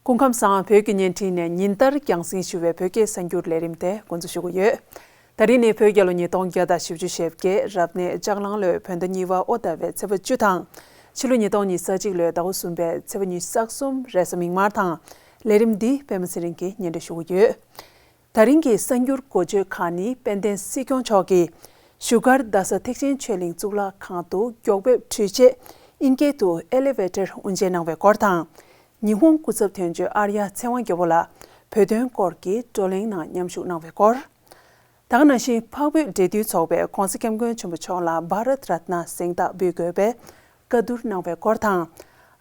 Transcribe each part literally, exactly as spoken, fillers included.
སྐུ་ཁམས་བཟང་། བོད་ཀྱི་བརྙན་འཕྲིན་ནས་ཉིན་ལྟར་རྒྱང་སྲིང་ཞུ་བའི་བོད་སྐད་གསར་འགྱུར་ལས་རིམ་དེ་འགོ་འཛུགས་ཞུ་གི་ཡོད། ད་རིང་ནི་བོད་རྒྱལ་ལོ་ཉིས་སྟོང་བརྒྱ་དང་བཞི་བཅུ་ཞེ་བརྒྱད་རབ་གནས་ལྕགས་གླང་ལོའི་བོད་ཟླ་གཉིས་པ་དབོ་ཟླ་བའི་ཚེས་པ་བཅུ་དང་། ཕྱི་ལོ་ཉིས་སྟོང་ཉི་ཤུ་རྩ་གཅིག་ལོའི་ཟླ་གོ་གསུམ་པའི་ཚེས་པ་ཉི་ཤུ་རྩ་གསུམ་རེས་གཟའ་མིག་དམར་དང་། ལས་རིམ་འདི་པད་མ་ཚེ་རིང་གིས་སྙན་སྒྲོན་ཞུ་གི་ཡོད། ད་རིང་གི་གསར་འགྱུར་འགོ་བརྗོད་ཁག་ནི་དཔལ་ལྡན་སྲིད་སྐྱོང་མཆོག་གིས་བཞུགས་སྒར་རྡ་ས་ཐེག་ཆེན་ཆོས་གླིང་གཙུག་ལག་ཁང་དུ་མགྱོགས་འབེབས་འཕྲུལ་ཆས་ཨིན་སྐད་དུ་ཨེ་ལི་ཝེ་ཊར་དབུ་འབྱེད་གནང་བའི་སྐོར་དང་། ཉི་ཧོང་སྐུ་ཚབ་དོན་གཅོད་ཨར་ཡ་ཚེ་དབང་རྒྱལ་པོ་ལགས་བོད་དོན་སྐོར་གྱི་བགྲོ་གླེང་ནང་མཉམ་ཞུགས་གནང་བའི་སྐོར། ད་ག་ནང་བཞིན་འཕགས་བོད་འབྲེལ་མཐུད་ཚོགས་པས་༧གོང་ས་༧སྐྱབས་མགོན་ཆེན་པོ་མཆོག་ལ་བྷ་རཏ་རཏ་ན་གཟེངས་རྟགས་འབུལ་དགོས་པའི་བཀའ་བསྡུར་གནང་བའི་སྐོར་དང་།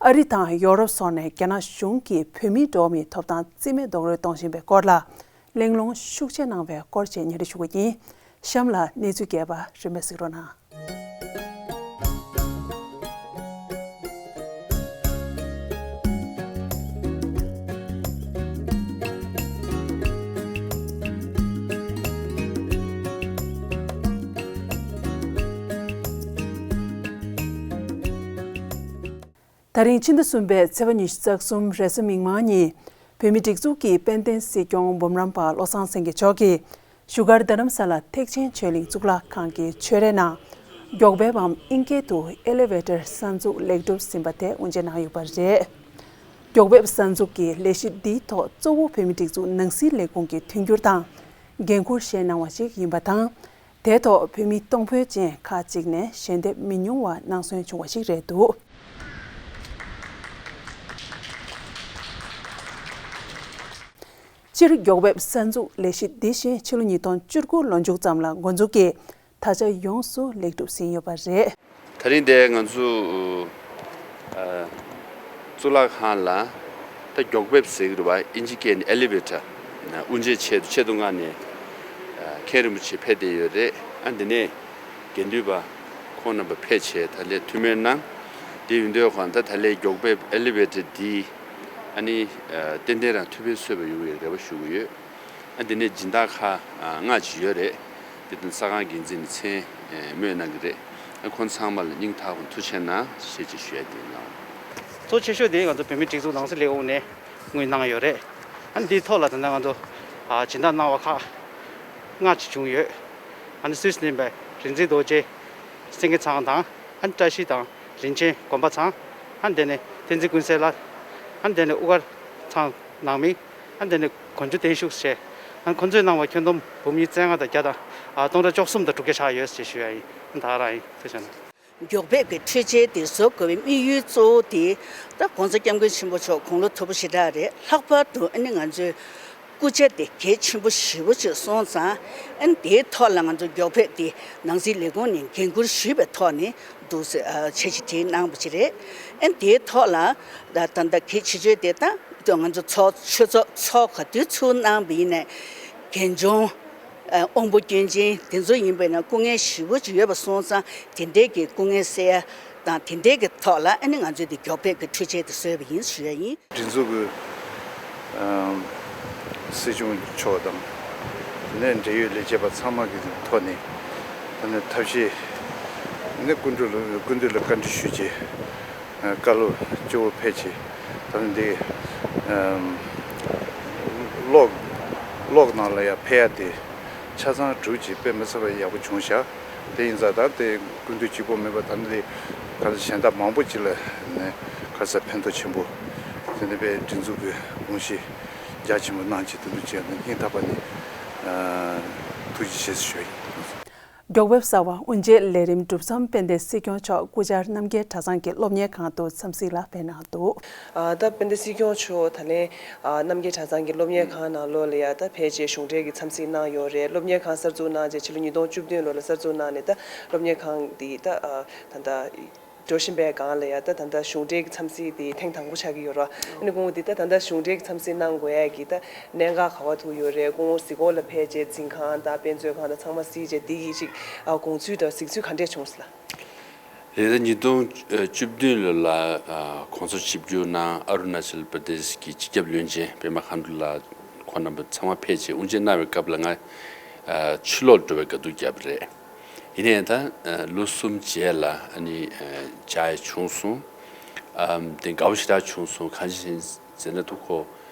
ཨ་རི་དང་ཡོ་རོབ་སོགས་ནས་རྒྱ་ནག་གཞུང་གིས་བོད་མི་འགྲོ་བ་མིའི་ཐོབ་ཐང་རྩིས་མེད་རྡོག་རོལ་གཏོང་བཞིན་པའི་སྐོར་ལ་གླེང་སློང་ཤུགས་ཆེ་གནང་བའི་སྐོར་བཅས་སྙན་སྒྲོན་ཞུ་གི་ཡིན། གཤམ་ལ་གནས་ཚུལ་རྒྱས་པ་རིམ་པས་གཟིགས་རོགས་གནང་། ད་རིང་ཕྱི་ཟླ་གསུམ་པའི་ཚེས་པ་ཉི་ཤུ་རྩ་གསུམ་རེས་གཟའ་མིག་དམར་ཉིན། བོད་མིའི་སྒྲིག་འཛུགས་ཀྱི་དཔལ་ལྡན་སྲིད་སྐྱོང་འབུམ་རམས་པ་བློ་བཟང་སེང་གེ་མཆོག་གིས་བཞུགས་སྒར་རྡ་རམ་ས་ལ་ཐེག་ཆེན་ཆོས་གླིང་གཙུག་ལག་ཁང་གི་ཆོས་རའི་ནང་མགྱོགས་འབེབས་བམ་ཨིན་སྐད་དུ་ཨེ་ལི་ཝེ་ཊར་གསར་འཛུགས་ལེགས་གྲུབ་ཟིན་པ་དེ་དབུ་འབྱེད་གནང་ཡོད་པ་རེད། མགྱོགས་འབེབས་གསར་འཛུགས་ཀྱི་ལས་གཞི་འདིའི་ཐོག་གཙོ་བོ་བོད་མིའི་སྒྲིག་འཛུགས་ནང་སྲིད་ལས་ཁུངས་ཀྱི་མཐུན་འགྱུར་དང་འགན་འཁུར་བཞེས་གནང་བ་ཞིག་ཡིན་པ་དང་། དེའི་ཐོག་བོད་མི་གཏོང་ཕོད་ཅན་ཁག་ཅིག་ནས་ཞལ་འདེབས་མི་ཉུང་བ་གནང་སོན་བྱུང་བ་ཞིག་རེད་འདུག་སྤྱིར་མགྱོགས་འབེབས་གསར་འཛུགས་ལས་གཞི་འདི་བཞིན་ཕྱི་ལོ་ཉིས་སྟོང་བཅུ་དགུ་ལོ་མཇུག་ཙམ་ལ་འགོ་འཛུགས་ཀྱིས་ད་ཆ་ཡོངས་སུ་ལེགས་གྲུབ་ཟིན་ཡོད་པ་རེད། ད་རིང་འདིར་ང་ཚོ་ཨ་གཙུག་ལག་ཁང་ལ་ད་མགྱོགས་འབེབས་ཟེར་གྱི་རེད་པ། ཨིན་ཇི་སྐད་ནས་ཨེ་ལི་ཝེ་ཊར་དབུ་འབྱེད་ཆེད་དུ་ཆེད་དུ་མངགས་ནས་ཨ་མཁན་རིན་པོ་ཆེ་ཕེབས་བསྡད་ཡོད་རེད། ཨ་འདི་ནས་དགེ་འདུན་པ་ཁོང་རྣམ་པ་ཕེབས་བྱས་ད་ལན་ཐུགས་སྨོན་གནང་། དེ་ཡིན་དུས་གང་ལྟར་ད་ལན་མགྱོགས་འབེབས་ཨེ་ལི་ཝེ་ཊར་འདི་ཨ་ནི་ཨ་ཏན་ཏན་རང་ཐུགས་ཕན་གསོས་པ་ཡོང་བའི་རེ་བ་ཞུ་གི་ཡོད། ཨ་འདི་ནས་སྦྱིན་བདག་ཁག་ཨ་ལྔ་ཅིག་ཡོད་རེད། དེ་དང་གསར་ཁང་འགན་འཛིན་ནས་མཚན་ཨེ་སྨོས་གནང་གི་རེད། ཨ་ཁོང་ཚང་མ་ལ་སྙིང་ཐག་པ་ཐུགས་ཆེ་གནང་ཞེས་ཅིག་ཞུ་ཡ་དེ་ཡིན་ལགས། གཙོ་ཆེ་ཤོས་དེ་ང་ཚོ་བོད་མིའི་སྒྲིག་འཛུགས་ནང་སྲིད་ལས་ཁུངས་ནས་དངུལ་གནང་ཡོད་རེད། ཨ་ནི་འདིའི་ཐོག་ལ་ད་ལྟ་ང་ཚོ་ཨ་སྦྱིན་བདག་གནང་བ་ཁག་ལྔ་ཅིག་བྱུང་ཡོད། ཨ་ནི་སུད་སི་ནས་པའི་རིག་འཛིན་རྡོ་རྗེ་སེང་གེ་ཚང་དང་། ཨ་ནི་བཀྲ་ཤིས་དང་རིན་ཆེན་དགོན་པ་ཚང་། ཨ་ནི་དེ་ནས་བསྟན་འཛིན་ཀུན་གསལ་ལགས། ཨ་ནི་དེ་ནས་དབུ་དཀར་ཚང་ནང་མི། ཨ་ནི་དེ་ནས་དགོན་ཆུ་བརྟན་བཞུགས་བཅས། ཨ་ནི་ཁོང་ཚོས་གནང་བ་ཁྱོན་བསྡོམས་འབུམ་གཉིས་རྩ་ལྔ་དང་བརྒྱ་དང་ཨ་སྟོང་ཕྲག་བཅུ་གསུམ་དང་དྲུག་བརྒྱ་ཆགས་ཡོད་ཅེས་ཞུ་ཡ་ཡིན། ཨ་ནི་ད་ག་རང་ཡིན། ཐུགས་རྗེ་གནང་། མགྱོགས་འབེབས་ཀྱི་འཕྲུལ་ཆས་དེ་བཟོ་དགོས་པའི་དམིགས་ཡུལ་གཙོ་བོ་དེ་ད་༧གོང་ས་༧སྐྱབས་མགོན་ཆེན་པོ་མཆོག་དགུང་ལོ་མཐོ་པོ་ཞེ་དྲག་རེད། ལྷག་པར་དུ་ཨ་ནི་ང་ཚོའི་སྐུ་ཕྱྭ་དེ་གལ་ཆེན་པོ་ཞེ་པོ་ཅིག་སོང་ཙང་། ཨ་ནི་དེའི་ཐོག་ལ་ང་ཚོ་མགྱོགས་འབེབས་དེ་ནང་སྲིད་ལས་ཁུངས་ནས་འགན་འཁུར་ཞུས་པའི་ཐོག་ནས་འདུག་ཟེར་ཨ་འཆར་གཞི་བྲིས་གནང་བ་ཅིག་རེད། ཨ་ནི་དེའི་ཐོག་ལ་ད་ད་ལྟ་གལ་ཆེ་ཤོས་དེ་ད་ང་ཚོ་ཚོགས་ཆོས་ཚོགས་ཚོགས་ག་དུས་ཚུགས་གནང་བ་ཡིན་ནའི་རྒན་གཞོན། ཨ་དབང་པོ་སྐྱོན་ཅན་དེ་ཚོ་ཡིན་པས་ན་སྐུ་ངལ་ཞེ་པོ་ཅིག་ཡོད་པ་སོང་ཙང་། དེ་འདྲའི་གི་སྐུ་ངལ་སེལ་ཡ་དང་དེ་འདྲའི་གི་ཐོག་ལ་ཨ་ནི་ང་ཚོས་དེ་མགྱོགས་འབེབས་ཀྱི་འཕྲུལ་ཆས་དེ་བཟོས་པ་ཡིན་ཞུ་ཡ་ཡིན། སྒྲིག་འཛུགས་ཀྱི་ཨམ་སྲིད་སྐྱོང་མཆོག་དང་དེ་ནས་འབྲེལ་ཡོད་ལས་བྱེད་པ་ཚང་མ་གི་ཐོག་ནས་ད་ནི་ཐབས་ཤེས་ནི་སྐུ་མདུན་ལ་སྐུ་མདུན་ལ་བཀའ་འདྲི་ཞུས་རྗེས། བཀའ་སློབ་སྐྱོ་བོ་ཕལ་ཆེར་ད་ནི་འདི་ཨམ་གློག་གློག་ནང་ལ་ཡང་ཕལ་ཡ་དེ་ཆ་ཚང་གྲུབ་ཅིག་དཔེ་མི་སྲིད་པ་ཡག་པོ་བྱུང་ཤག་དེ་ཡིན་ཙང་ད་དེ་སྐུ་མདུན་གཅིག་པོ་མིན་པ་ད་ནི་དེ་ག་ཚོད་གཞན་དག་མང་པོ་ཅིག་ལ་ནི་ག་ཚོད་ཕན་ཐོགས་ཆེན་པོ་དེ་ནི་དཔེ་སྒྲིག་འཛུགས་ཀྱི་དགོངས་གཞི་རྒྱ་ཆེན་པོ་གནང་ཅིག་དེ་འདུག་ཅེས་ནི་སྙིང་ཐག་པ་ནས་ཐུགས་རྗེ་ཆེ་ཞུ་ཡིན། མགྱོགས་འབེབས་གསར་བ་དབུ་འབྱེད་ལས་རིམ་གྲུབ་མཚམས་དཔལ་ལྡན་སྲིད་སྐྱོང་མཆོག་སྐུ་བཅར་རྣམ་རྒྱལ་གྲྭ་ཚང་གི་སློབ་གཉེར་ཁང་དུ་འཚམས་གཟིགས་ལ་ཕེབས་གནང་འདུག་ཨ་ད་དཔལ་ལྡན་སྲིད་སྐྱོང་མཆོག་ད་ལན་ཨ་རྣམ་རྒྱལ་གྲྭ་ཚང་གི་སློབ་གཉེར་ཁང་ནང་ལོགས་ལ་ཡ་ད་ཕལ་ཆེར་གཞུང་འབྲེལ་གྱི་འཚམས་གཟིགས་གནང་ཡོད་རེད། སློབ་གཉེར་ཁང་གསར་འཛུགས་གནང་རྗེས་ཕྱི་ལོ་ཉིས་སྟོང་བཅུ་བདུན་ལོ་ལ་གསར་འཛུགས་གནང་ནས་ད་སློབ་གཉེར་ཁང་འདི་ད་ཨ་ད་ད། འགྲོ་བཞིན་པའི་སྒང་ལ་ཡ་ད་ད་ལྟ་གཞུང་འབྲེལ་གྱི་འཚམས་གཟིགས་དེ་ཐེངས་དང་པོ་ཆགས་ཀྱི་ཡོད་རེད། ཨ་ནི་སྐུ་ངོ་འདི་ད་ད་ལྟ་གཞུང་འབྲེལ་གྱི་འཚམས་གཟིགས་གནང་དགོས་ཡ་གི་ད་གནད་འགག་ག་བ་ཐུག་ཡོད་རེད། སྐུ་ངོ་གཟིགས་སྐོར་ལ་ཕེབས་རྗེས་འཛིན་ཁང་དང་དཔེ་མཛོད་ཁང་དང་ཚང་མ་གཟིགས་རྗེས་འདི་གི་ཅིག་ཨ་དགོངས་ཚུལ་དང་གཟིགས་ཚུལ་ག་འདྲས་བྱུང་སོང་ལ། རེད། ད་ཉིས་སྟོང་བཅུ་བདུན་ལོ་ལ་ཨ་གོང་ས་ཆིབས་བསྒྱུར་གནང་ཨ་རུ་ན་ཅལ་པར་དེ་ཤི་གི་སྤྱི་ཁྱབ་བློན་ཆེན་པད་མ་མཁའ་འགྲོ་ལགས་ཁོང་རྣམ་པ་ཚང་མ་ཕེབས་རྗེས་དབུ་འབྱེད་གནང་བའི་སྐབས་ལ་ང་ཨ་ཕྱི་ལོགས་འགྲོ་བའི་དཀའ་སྡུག་བརྒྱབ་པ་རེད། ཡིན་ནའི་ད་ལོ་གསུམ་རྗེས་ལ་ཨ་ནི་བཅར་ཡ་བྱུང་སོང་། ཨམ་དེ་དགའ་པོ་ཞེ་དྲག་བྱུང་སོང་། གང་ཞིག་ ཟེར་ན་ཐུག་ཁོ་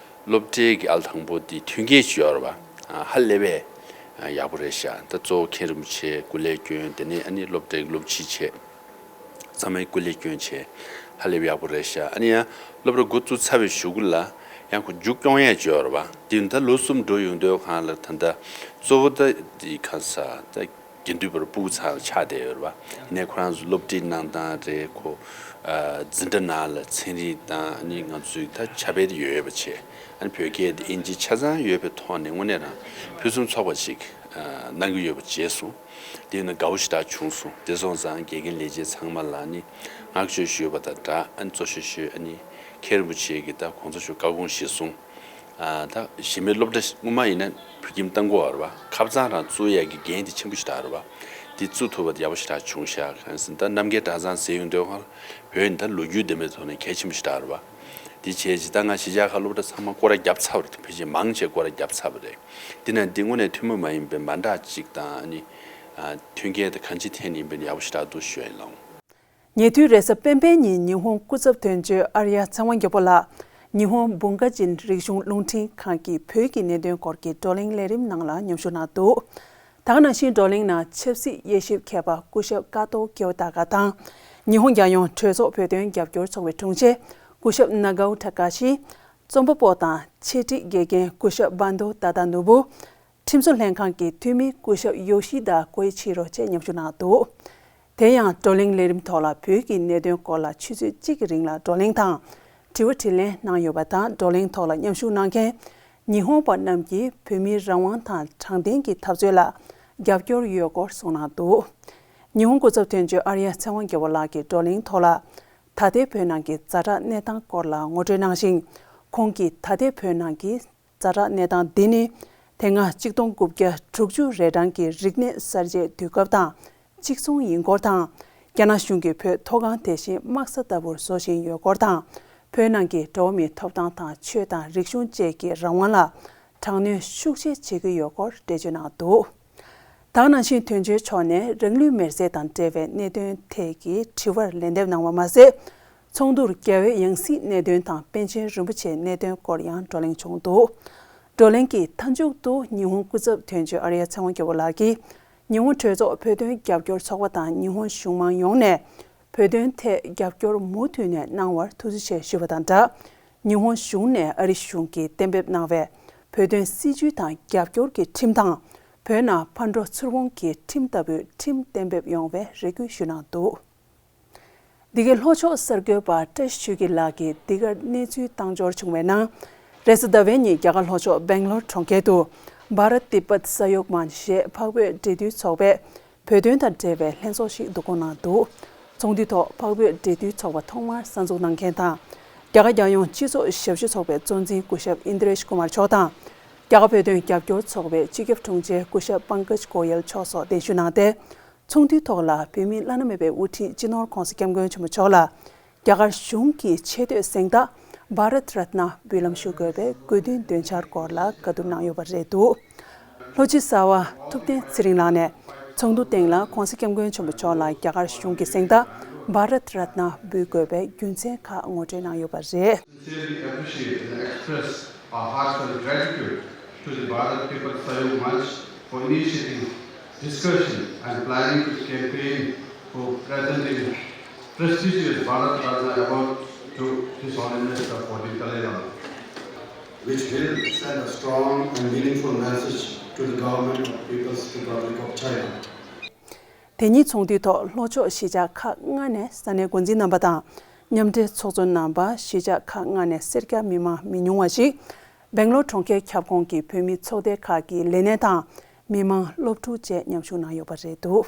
སློབ་གྲྭའི་གི་ཨལ་དང་པོ་དེ་མཐུན་རྐྱེན་ཅིག་ཡོད་རེད་པ། ཨ་ཧ་ལས་པའི་ཨ་ཡག་པོ་རེད་ཤག་ད་གཙོ་བོ་མཁན་རིན་པོ་ཆེ་སྐུ་ལས་བསྐྱོན། དེ་ནས་ཨ་ནི་སློབ་གྲྭའི་སློབ་སྤྱི་བྱས། ཚང་མས་སྐུ་ལས་བསྐྱོན་བྱས། ཧ་ལས་པའི་ཡག་པོ་རེད་ཤག་ཨ་ནི་ཡང་སློབ་གྲྭ་འགོ་བཙུགས་ཚར་བའི་གཞུག་གུ་ལ་ཡང་ཁོ་མཇུག་སྐྱོང་ཡས་ཅིག་ཡོད་རེད་པ། དེ་ད་ལོ་གསུམ་འགྲོ་ཡོང་དུས་སྒང་ལ་ད་ལྟ་གཙོ་བོ་ད་དེ་ག་ས་ད་དགེ་འདུན་པར་སྤུ་གུ་ཚང་ལ་ཆགས་བསྡད་ཡོད་རེད་པ། ཡིན་ནའི་ཁོ་རང་ཚོ་སློབ་ཁྲིད་གནང་སྟངས་རེད། ཁོ་ཨ་འཛིན་གྲྭ་ནང་ལ་ཚན་རིག་དང་ཨ་ནི་ང་ཚོའི་ད་ཁྱབ་སྤེལ་ཡོད་པ་བྱས། ཨ་ནི་བོད་སྐད་དེ་དབྱིན་ཇི་ཆ་ཚང་ཡོད་པའི་ཐོག་ནས་དངོས་གནས་རང་ཕུན་སུམ་ཚོགས་པ་ཞིག་ཨ་གནང་གི་ཡོད་པ་བྱས་སོང་། དེ་ཡིན་ན་དགའ་བོ་ཞེ་དྲག་བྱུང་སོང་། དེ་སོང་ཙང་དགེ་རྒན་ལས་བྱེད་ཚང་མ་ལ་ནི་བསྔགས་བརྗོད་ཞུས་པ་དང་སྦྲགས། ཨ་ནི་གཙོ་ཤོས་ཤོས་ཨ་ནི་མཁན་རིན་པོ་ཆེ་གིས་ད་གོང་ས་མཆོག་བཀའ་དགོངས་གཞིར་བཟུང་། ཨ་ད་གཞན་པའི་སློབ་གྲྭ་སྔོན་མ་ཡིན་ན་བོད་ཁྱིམ་གཏོང་གི་ཡོད་རེད་པ། ཁབ་ཚང་རང་བཙུགས་ཡག་གི་འགན་དེ་ཆེན་པོ་ཞེ་དྲག་རེད་པ། དེ་བཙུགས་ཐུབ་པ་དེ་ཡག་པོ་ཞེ་དྲག་བྱུང་ཤག་གང་ཟེར་ན་ད་རྣམ་རྒྱལ་གྲྭ་ཚང་ཟེར་ཡོང་དུས་སྒང་ལ་བོད་ཡིན་ད་ལོ་རྒྱུས་ལྡན་པའི་ཐོག་ནས་གལ་ཆེན་པོ་ཞེ་དྲག་རེད་པ། དེ་བྱས་རྗེས་ད་ང་གཞིས་ཆགས་ཁག་སློབ་གྲྭ་ཚང་མ་སྐོར་ར་བརྒྱབ་ཚར་བ་རེད། ཕལ་ཆེར་མང་ཆེ་སྐོར་ར་བརྒྱབ་ཚར་བ་རེད། དེ་ན་འདི་དངོས་གནས་ཐུན་མོང་མ་ཡིན་པའི་མ་འདྲ་ཅིག་དང་ཨ་ནི་ཨ་མཐུན་རྐྱེན་དེ་གང་ཅི་ཐད་ནས་ཡིན་པའི་ཡག་པོ་ཞེ་དྲག་འདུག་ཞུ་ཡ་ཡིན་ལགས། ཉེ་དུས་རེས་གཟའ་སྤེན་པའི་ཉིན་ཉི་ཧོང་སྐུ་ཚབ་དོན་གཅོད་ཨར་ཡ་ཚེ་དབང་རྒྱལ་པོ་ལགས་ཉི་ཧོང་བུང་ཀ་ཅིན་རིག་གཞུང་རླུང་འཕྲིན་ཁང་གི་བོད་ཀྱི་གནད་དོན་སྐོར་གྱི་བགྲོ་གླེང་ལས་རིམ་ནང་ལ་མཉམ་ཞུགས་གནང་འདུག་ད་ག་ནང་བཞིན་བགྲོ་གླེང་ནང་ཆབ་སྲིད་དབྱེ་ཞིབ་མཁས་པ་སྐུ་ཞབས་ཀ་ཏོ་ཀེའོ་ཏཱ་ཀ་དང་། ཉི་ཧོང་རྒྱལ་ཡོངས་གྲོས་ཚོགས་བོད་དོན་རྒྱབ་སྐྱོར་ཚོགས་པའི་དྲུང་ཆེ་སྐུ་ཞབས་ནཱ་གའོ་ཐ་ཀ་ཤི། རྩོམ་པ་པོ་དང་ཆེད་སྒྲིག་དགེ་རྒན་སྐུ་ཞབས་བྷན་དོ་ཏཱ་ཏཱ་ནོ་བུ། ཁྲིམས་བཟོ་ལྷན་ཁང་གི་འཐུས་མི་སྐུ་ཞབས་ཡོ་ཤི་དཱ་ཀོའེ་ཆི་རོ་བཅས་མཉམ་ཞུགས་གནང་འདུག་དེ་ཡང་བགྲོ་གླེང་ལས་རིམ་ཐོག་ལ་བོད་ཀྱི་གནད་དོན་སྐོར་ལ་ཆུ་ཚོད་གཅིག་གི་རིང་ལ་བགྲོ་གླེང་དང་། དྲི་བ་དྲིས་ལན་གནང་ཡོད་པ་དང་། བགྲོ་གླེང་ཐོག་ལ་མཉམ་ཞུགས་གནང་མཁན་ཉི་ཧོང་པ་རྣམས་ཀྱིས་བོད་མིའི་རང་དབང་དང་དྲང་བདེན་གྱི་འཐབ་རྩོད་ལ་རྒྱབ་སྐྱོར་ཡོད་སྐོར་གསུངས་གནང་འདུག་ཉི་ཧོང་སྐུ་ཚབ་དོན་གཅོད་ཨར་ཡ་ཚེ་དབང་རྒྱལ་པོ་ལགས་ཀྱིས་བགྲོ་གླེང་ཐོག་ལ། ད་ལྟའི་བོད་ནང་གི་ཛ་དྲག་གནས་སྟངས་སྐོར་ལ་ངོ་སྤྲོད་གནང་ཞིང་། ཁོང་གིས་ད་ལྟའི་བོད་ནང་གི་ཛ་དྲག་གནས་སྟངས་འདི་ནི། དེ་སྔ་གཅིག་སྟོང་དགུ་བརྒྱ་དྲུག་ཅུ་རེ་གྲངས་ཀྱི་རིག་གནས་གསར་བརྗེའི་དུས་སྐབས་དང་གཅིག་མཚུངས་ཡིན་སྐོར་དང་། རྒྱ་ནག་གཞུང་གིས་བོད་མཐོ་སྒང་དེ་བཞིན་དམག་ས་ལྟ་བུར་བཟོ་བཞིན་ཡོད་སྐོར་དང་། བོད་ནང་གི་འགྲོ་བ་མིའི་ཐོབ་ཐང་དང་ཆོས་དང་རིག་གཞུང་བཅས་ཀྱི་རང་དབང་ལ་དྲག་གནོན་ཤུགས་ཆེ་བྱེད་ཀྱི་ཡོད་སྐོར་འགྲེལ་བརྗོད་གནང་འདུག་ད་ག་ནང་བཞིན་དོན་གཅོད་མཆོག་ནས་རང་ལུས་མེར་སྲེག་དང་འབྲེལ་བའི་གནད་དོན་ཐད་ཀྱི་དྲི་བར་ལན་འདེབས་གནང་བ་མ་ཟད། ཚོགས་འདུར་རྒྱལ་བའི་ཡང་སྲིད་གནད་དོན་དང་པཎ་ཆེན་རིན་པོ་ཆེའི་གནད་དོན་སྐོར་ཡང་བགྲོ་གླེང་བྱུང་འདུག་བགྲོ་གླེང་གི་མཐའ་མཇུག་ཏུ་ཉི་ཧོང་སྐུ་ཚབ་དོན་གཅོད་ཨར་ཡ་ཚེ་དབང་རྒྱལ་པོ་ལགས་ཀྱིས། ཉི་ཧོང་གྲོས་ཚོགས་བོད་དོན་རྒྱབ་སྐྱོར་ཚོགས་པ་དང་ཉི་ཧོང་གཞུང་མང་ཡོངས་ནས་བོད་དོན་ཐད་རྒྱབ་སྐྱོར་མུ་མཐུད་ནས་གནང་བར་ཐུགས་རྗེ་ཆེ་ཞུས་པ་དང་སྦྲགས། ཉི་ཧོང་གཞུང་ནས་ཨ་རི་གཞུང་གིས་གཏན་འབེབས་གནང་བའི་བོད་དོན་སྲིད་བྱུས་དང་རྒྱབ་སྐྱོར་གྱི་ཁྲིམས་དང་། བོད་ནང་ཕར་འགྲོ་ཚུར་འོང་གི་ཁྲིམས་ལྟ་བུའི་ཁྲིམས་གཏན་འབེབས་ཡོང་བའི་རེ་སྐུལ་ཞུས་གནང་འདུག་འདི་གའི་ལྷོ་ཕྱོགས་གསར་འགོད་པ་བཀྲ་ཤིས་ཆོས་སྐྱིད་ལགས་ཀྱིས་འདི་གར་གནས་ཚུལ་བཏང་འབྱོར་བྱུང་བའི་ནང་། རེས་གཟའ་ཟླ་བའི་ཉིན་རྒྱ་གར་ལྷོ་ཕྱོགས་སྦེང་ལོར་གྲོང་ཁྱེར་དུ་བྷ་རཏ་ཏི་པད་ས་ཡོག་མན་ཞེས་འཕགས་བོད་འབྲེལ་མཐུད་ཚོགས་པས་བོད་དོན་དང་འབྲེལ་བའི་ལྷན་ཚོགས་ཤིག་འདུ་སྐོང་གནང་འདུག་ཚོགས་འདུའི་ཐོག་འཕགས་བོད་འབྲེལ་མཐུད་ཚོགས་པ་ཐོག་མར་གསར་འཛུགས་གནང་མཁན་དང་། རྒྱ་གར་རྒྱལ་ཡོངས་སྤྱི་ཚོགས་ཞབས་ཞུ་ཚོགས་པའི་གཙོ་འཛིན་སྐུ་ཞབས་ཨིན་དྲེཤ་ཀུ་མར་མཆོག་དང་། རྒྱ་གར་བོད་དོན་རྒྱབ་སྐྱོར་ཚོགས་པའི་སྤྱི་ཁྱབ་དྲུང་ཆེ་སྐུ་ཞབས་པང་ཀཇ་གོ་ཡལ་མཆོག་སོགས་གདན་ཞུ་གནང་སྟེ། ཚོགས་འདུའི་ཐོག་ལ་བོད་མིའི་བླ་ན་མེད་པའི་དབུ་ཁྲིད་སྤྱི་ནོར་༧གོང་ས་༧སྐྱབས་མགོན་ཆེན་པོ་མཆོག་ལ་རྒྱ་གར་གཞུང་གི་ཆེ་བསྟོད་གཟེངས་རྟགས་བྷ་རཏ་རཏྣ་འབུལ་ལམ་ཞུ་དགོས་པའི་དགོས་འདུན་འདོན་འཆར་སྐོར་ལ་བཀའ་བསྡུར་གནང་ཡོད་པ་རེད་འདུག་ལྷོ་སྤྱི་གསར་པ་ཐུབ་བསྟན་ཚེ་རིང་ལགས་ནས་ཚོགས་འདུ་སྟེང་ལ་༧གོང་ས་༧སྐྱབས་མགོན་ཆེན་པོ་མཆོག་ལ་རྒྱ་གར་གཞུང་གི་གཟེངས་རྟགས་བྷ་རཏ་རཏྣ་འབུལ་དགོས་པའི་རྒྱུ་མཚན་ཁག་ངོ་སྤྲོད་གནང་ཡོད་པ་རེད། Sincerely appreciate and express our heartfelt gratitude to the Bharat People's Sahayog Manch for initiating discussion and planning this campaign for presenting prestigious Bharat Ratna Award to His Holiness the fourteenth Dalai Lama, which will send a strong and meaningful message to the government of People's Republic of China. དེ་ཉིན་ཚོགས་འདུའི་ཐོག་ལྷོ་ཕྱོགས་གཞིས་ཆགས་ཁག་ལྔ་ནས་ས་གནས་འགོ་འཛིན་རྣམ་པ་དང་མཉམ་འབྲེལ་ཚོགས་གཙོ་རྣམ་པ། གཞིས་ཆགས་ཁག་ལྔ་ནས་སེར་སྐྱ་མི་མང་མི་ཉུང་བ་ཞིག་སྦེང་ལོར་གྲོང་ཁྱེར་ཁྱབ་ཁོངས་ཀྱི་བོད་མི་ཚོགས་སྡེ་ཁག་གི་ལས་སྣེ་དང་མི་མང་སློབ་ཕྲུག་བཅས་མཉམ་ཞུགས་གནང་ཡོད་པ་རེད་འདུག་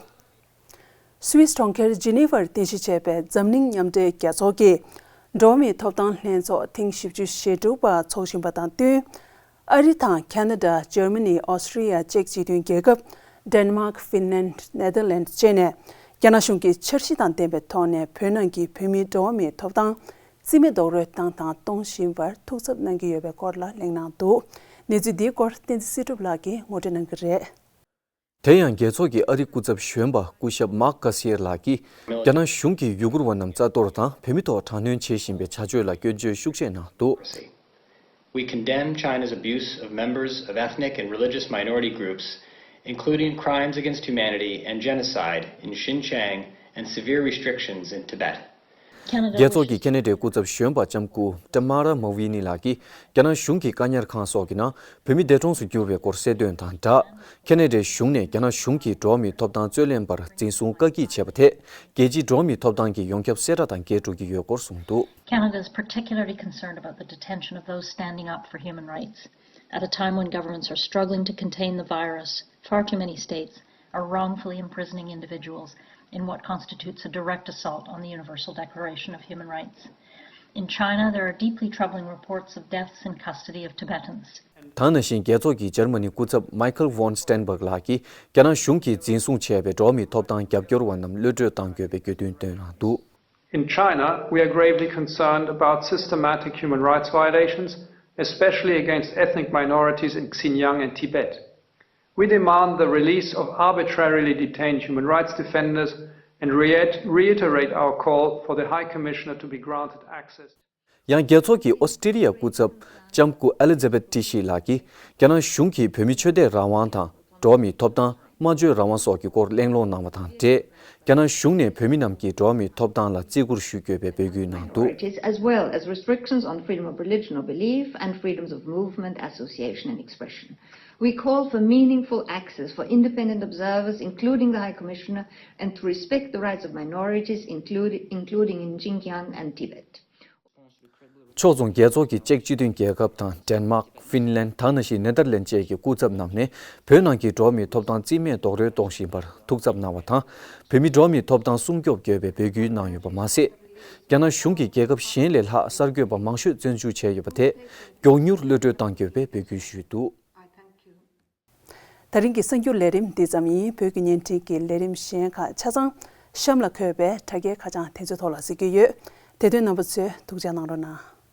སུད་སི་གྲོང་ཁྱེར་ཇི་ནི་ཝར་རྟེན་གཞི་བྱས་པའི་འཛམ་གླིང་མཉམ་འབྲེལ་རྒྱལ་ཚོགས་ཀྱི་འགྲོ་བ་མིའི་ཐོབ་ཐང་ལྷན་ཚོགས་ཐེངས་བཞི་བཅུ་ཞེ་དྲུག་པ་འཚོགས་བཞིན་པ་དང་བསྟུན། ཨ་རི་དང་ཁ་ན་ཌ། འཇར་མ་ནི། ཨོ་སི་ཀྲི་ཡ་བཅས་སྤྱི་མཐུན་རྒྱལ་ཁབ། ཌེན་མཱག་ཧྥིན་ལན། ནེ་དར་ལན། བཅས་ནས་རྒྱ་ནག་གཞུང་གིས་འཆར་གཞི་དང་ལྡན་པའི་ཐོག་ནས་བོད་ནང་གི་བོད་མིའི་འགྲོ་བ་མིའི་ཐོབ་ཐང་རྩིས་མེད་རྡོག་རོལ་བཏང་དང་གཏོང་བཞིན་པར་ཐུགས་འཚབ་གནང་གི་ཡོད་པའི་སྐོར་ལ་གླེང་གནང་འདུག་གནས་ཚུལ་འདིའི་སྐོར་བསྟན་འཛིན་སྲིད་སྒྲུབ་ལགས་ཀྱིས་ངོ་སྤྲོད་གནང་གི་རེད། དེ་ཡང་རྒྱལ་ཚོགས་ཀྱི་ཨ་རིའི་སྐུ་ཚབ་གཞོན་པ་སྐུ་ཞབས་མཱག་ཀ་སི་ཡེར་ལགས་ཀྱིས་རྒྱ་ནག་གཞུང་གིས་ཡུ་གུར་བ་རྣམས་རྩ་གཏོར་དང་བོད་མི་ཐོག་དྲག་གནོན་བྱེད་བཞིན་པའི་བྱ་སྤྱོད་ལ་སྐྱོན་བརྗོད་ཤུགས་ཆེ་གནང་འདུག We condemn China's abuse of members of ethnic and religious minority groups, including crimes against humanity and genocide in Xinjiang and severe restrictions in Tibet. རྒྱལ་ཚོགས་ཀྱི་ཁེ་ན་ཌའི་སྐུ་ཚབ་གཞོན་པ་ལྕམ་སྐུ་Tamara Mulvaney ལགས་ཀྱིས་རྒྱ་ནག་གཞུང་གིས་བཀག་ཉར་ཁང་སོགས་ཀྱི་ནང་བོད་མི་འདས་གྲོངས་སུ་གྱུར་བའི་སྐོར་གསལ་སྟོན་དང་སྦྲགས། ཁེ་ན་ཌའི་གཞུང་ནས་རྒྱ་ནག་གཞུང་གིས་འགྲོ་བ་མིའི་ཐོབ་ཐང་རྩོད་ལེན་པར་འཛིན་བཟུང་བཀག་སྐྱིལ་བྱས་པ་དེས་རྒྱལ་སྤྱིའི་འགྲོ་བ་མིའི་ཐོབ་ཐང་གི་ཡོངས་ཁྱབ་གསལ་བསྒྲགས་དང་འགལ་འགྲོ་གི་ཡོད་སྐོར་གསུངས་འདུག། Canada is particularly concerned about the detention of those standing up for human rights. At a time when governments are struggling to contain the virus, far too many states are wrongfully imprisoning individuals in what constitutes a direct assault on the Universal Declaration of Human Rights. In China, there are deeply troubling reports of deaths in custody of Tibetans. ད་ནང་བཞིན་རྒྱལ་ཚོགས་ཀྱི་འཇར་མ་ནི་སྐུ་ཚབ་Michael von Steinberg ལགས་ཀྱིས་རྒྱ་ནག་གཞུང་གིས་འཛིན་བཟུང་བྱས་པའི་འགྲོ་བ་མིའི་ཐོབ་ཐང་རྒྱབ་སྐྱོར་བ་རྣམས་གློད་བཀྲོལ་གཏང་དགོས་པའི་དགོས་འདུན་བཏོན་གནང་འདུག། In China, we are gravely concerned about systematic human rights violations, especially against ethnic minorities in Xinjiang and Tibet. We demand the release of arbitrarily detained human rights defenders and reit- reiterate our call for the High Commissioner to be granted access. ཡང་རྒྱལ་ཚོགས་ཀྱི་ཨོ་སི་ཀྲི་ལི་ཡ་སྐུ་ཚབ་ལྕམ་སྐུ་Elizabeth Tishee ལགས་ཀྱིས་རྒྱ་ནག་གཞུང་གིས་བོད་མི་ཆོས་དད་རང་དབང་དང་འགྲོ་བ་མིའི་ཐོབ་ཐང་། སྨྲ་བརྗོད་རང་དབང་སོགས་ཀྱི་སྐོར་གླེང་སློང་གནང་བ་དང་འབྲེལ། རྒྱ་ནག་གཞུང་ནས་བོད་མི་རྣམས་ཀྱི་འགྲོ་བ་མིའི་ཐོབ་ཐང་ལ་བརྩི་བཀུར་ཞུ་དགོས་པའི་འབོད་སྐུལ་གནང་འདུག། Authorities, as well as restrictions on freedom of religion or belief and freedoms of movement, association, and expression. We call for meaningful access for independent observers, including the High Commissioner, and to respect the rights of minorities, including, including in Xinjiang and Tibet. ཕྱོགས་མཚུངས་རྒྱལ་ཚོགས་ཀྱི་ཅེཀ་སྤྱི་མཐུན་རྒྱལ་ཁབ་དང་ཌེན་མཱག་ཧྥིན་ལན། ད་ནང་བཞིན་ནེ་དར་ལན་བཅས་ཀྱི་སྐུ་ཚབ་རྣམས་ནས་བོད་ནང་གི་འགྲོ་བ་མིའི་ཐོབ་ཐང་རྩིས་མེད་རྡོག་རོལ་གཏོང་བཞིན་པར་ཐུགས་འཚབ་གནང་བ་དང་། བོད་མིའི་འགྲོ་བ་མིའི་ཐོབ་ཐང་སྲུང་སྐྱོབ་དགོས་པའི་འབོད་སྐུལ་གནང་ཡོད་པ་མ་ཟད། རྒྱ་ནག་གཞུང་གིས་རྒྱལ་ཁབ་གཞན་ལས་ལྷག་གསར་འགོད་པ་མང་ཤོས་བཙོན་འཇུག་བྱས་ཡོད་པ་དེས་མགྱོགས་མྱུར་གློད་བཀྲོལ་གཏང་དགོས་པའི་འབོད་སྐུལ་ཞུས་འདུག། དེ་རིང་གི་གསར་འགྱུར་ལས་རིམ་འདི་ཙམ་ཡིན། བོད་ཀྱི་བརྙན་འཕྲིན་གྱི་ལས་རིམ་གཞན་ཁག་ཆ་ཚང་གཤམ་ལ་འཁོད་པའི་དྲ་རྒྱའི་ཁ་བྱང་དེ་ཚོའི་ཐོག་ལ་གཟིགས་རྒྱུ་ཡོད། དེ་དོན་རྣམ་པ་ཚོས་ཐུགས་རྗེ་གནང་རོགས་གནང་།